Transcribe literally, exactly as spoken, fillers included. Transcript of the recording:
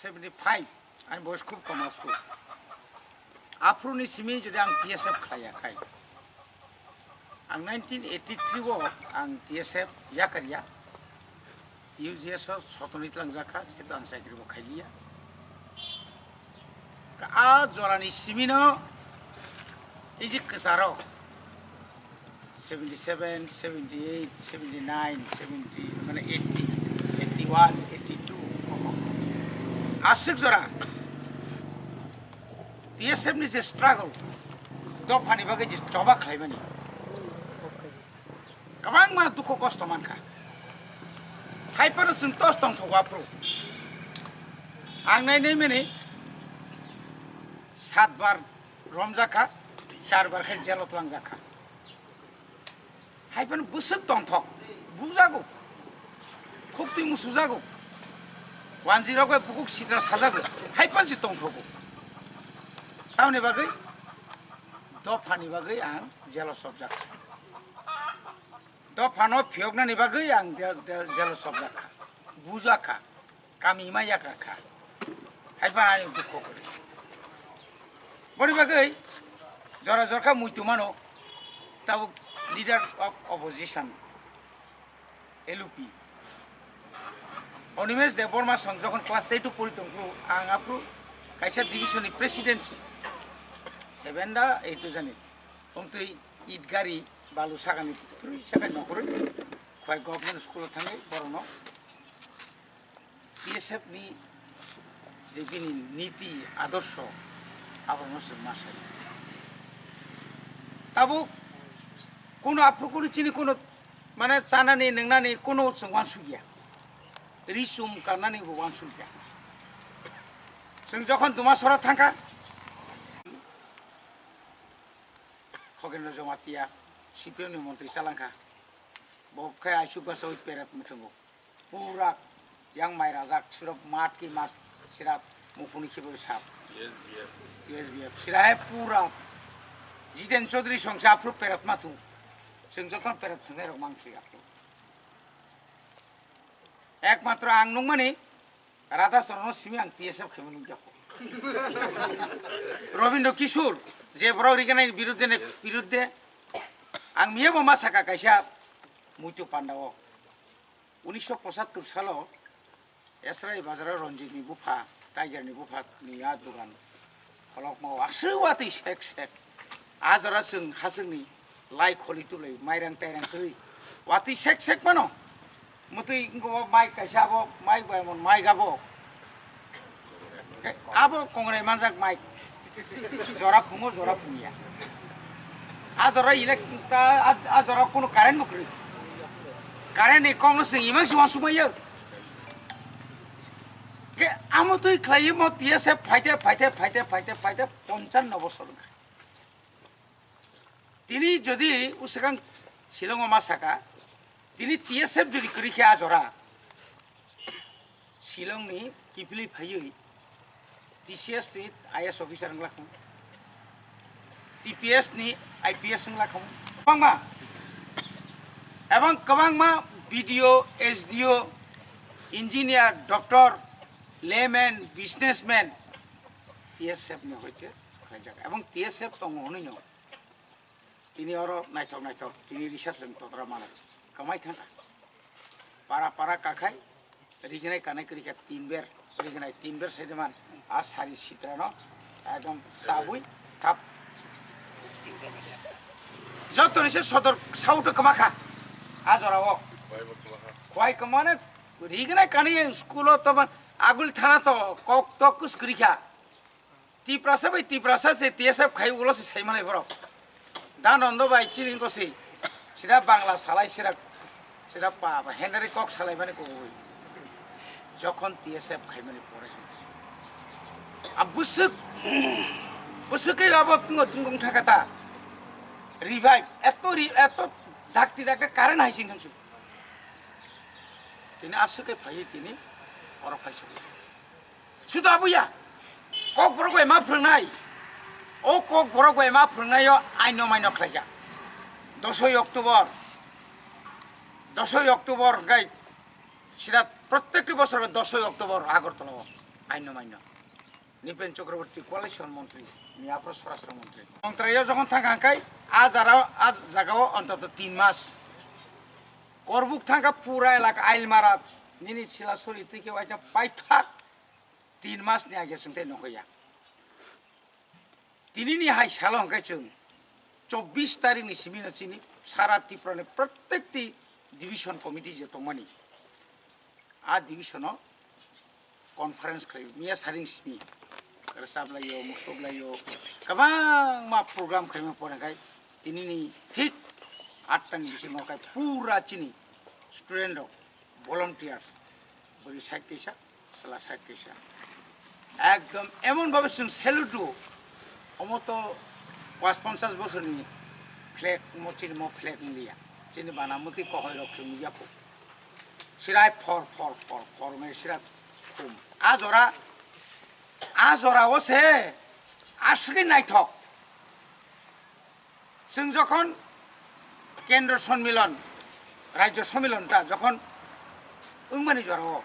Seventy five, ani boyos khub kom aphuru. Aphuruni simi jodi ang T S F khlaiya khai, ang nineteen eighty three o ang T S F yakarya, T U G S o sotoni tlangjak kha, jehetu ang chakri bo khailiya. A jorani simino ejik kwcharo seventy seven, seventy eight, seventy nine, seventy, mane eighty, eighty one, eighty two, aswk jora T S F ni je struggle, dophani bagwi je choba khlaimani, kwbangma dukhu kosto mankha. Haiphano chwng tos tongthogo aphuru. Ang nai nai mani sat bar romjakha, char bar khe jelo twlangjakha. Haiphano bwswk tongthok, bujago, khuktwi musujago, wanjirok bai bukuk sitra sajago, haiphano se tongthogo. Tamoni bagwi dophani bagwi ang jelo chopjak. Dophano phiyoknani bagwi ang je-, je-, jelo chopjak kha, bujak kha, kami ma yakar kha, haiphano ani dukho kwrwi. Boni bagwi jora jorkha muitu mano, tabuk leader of opposition, L U P, Animesh Debbarma song jokhon class eight o pori tongphuru, ang aphuru kaisa division ni presidency, seven da eight o jani, omtwi it gari balu sakani phuru saka nokroi, khwai government school o thangwi borokno T S F ni je bini niti adorsho, aborokno chwng ma sai. Tabuk kuno aphuru kuno chini kuno, mane, chanani nwngnani kuno chwng uansukya, ri chum karnani bo uansukya. Chwng jokhon Dumasora thangkha, Khogeno Jamatia C P M ni montri chalangkha, bo khe aisuk basawi peret mwthwngo. Pura yang mai rajak, sirok mat ki mat, sira muphuni khibo sap. T S B F. T S B F. Sira hai pura Jiten Chaudhary songsa aphuru perat mathu. Sing joton perat thunai rok mang si aphuru. Ekmatro ang nungmani Radha Charan no simi ang T S F khaimani nungya. Robindra Kishore, je borok riganai birudde ne, birudde. Ang miya bo ma saka kaisa muitu panda o. Unisho pochattor salo Esrai bazaro Ranjit ni bupha, Tiger ni bupha ni a dugan kholokma o aswk watwi sek sek. A jora chwng hachwk ni lai kholi tulai mairang tairang kwrwi watwi sek sek mano. Mutwi wngkha bo mic kaisa bo, mic bai mon mic abo. Abo kongrai manjak mic. Jora phungo, jora phungya. A jora elect-, ta, a, a jora kuno current bo kwrwi. Current ni kok no chwng imang si uansukmaya. Ke amo twi khlai mo T S F phaite, phaite, phaite, phaite, phaite, ponchanno bosor wngkha. Tini jodi uswkang Shillong o ma saka, tini T S F jodi kwrwi khe a jora, Shillong ni kiphilwi phaiwi T C S ni I A S officer wngla khamu, T P S ni I P S wngla khamu, kwbangma, ebong kwbangma B D O, S D O, engineer, doctor, layman, businessman T S F ni hoite khlaijak, ebong T S F tongo hwnwi no. Tini oro naithok naithok, tini research wng todra mano. Kwmai thangkha. Para para kakhai, rignai kanai kwrwi kha tin ber, rignai tin ber sai de man. A sari sitra no, ekdom sabui, thap. Joto ni se sodor sauto kwma kha. A jora o. Khwai kwma ne, rignai kanai school o to man, agul thana to, kok to kus kwrwi kha. Tiprasa bai Tiprasa se T S F khai ulo se saimanai borok. Da nondo bai chini ko se. Sida Bangla salai sida, sida pa, pa, hendari kok salai mani ko ui. Jokhon T S F khai mani pore. A busuk, busuk ke abo tungo tungong thakata. Revive. Eto ri-, eto dakti dakti current hai sing thangsu. Tini asuk ke phai tini oro phai suk. Sudo abuya, Kokborok bai ma phwrwngnai. O Kokborok bai ma phwrwngnai o aino maino khlaikha. Dosoi October, dosoi October hwnkhe sida prottekti bosor dosoi October Agartala o. Aino maino. Nipen Chakraborty coalition montri, ni aphro swarashtra montri. Montrai o jokhon thang hangkai, a jara, a jaga o ontoto tin mas. Korbuk thangkha pura elaka Ailmara, nini Silasori twi khe waisa paithak tin mas ni age chwng tei nokhoya. Tini ni hai salo hwnkhe chwng chobbish tarik ni simi no chini sara Tripura ni prottekti division committee je tongmani, a division o conference khlai miya saring simi rwchap lai o, musuk lai o, kwbangma program khlaima pore khai tini ni thik atta ni bisingo khai pura chini student rok, volunteers, bwrwi side kaisa, chwla side kaisa. Ekdom emon bhabe chwng salute o. Omo to pas ponchas bosorni flag, omo chini mo flag wngya. Chini bana muti kohoi rok chwng nukya kho. Sirai phor, phor, phor, phor, mai sirai khum. A jora, a jora o se aswkhe naithok. Chwng jokhon kendro sonmilon, rajyo sonmilon ta jokhon wngmani jora o,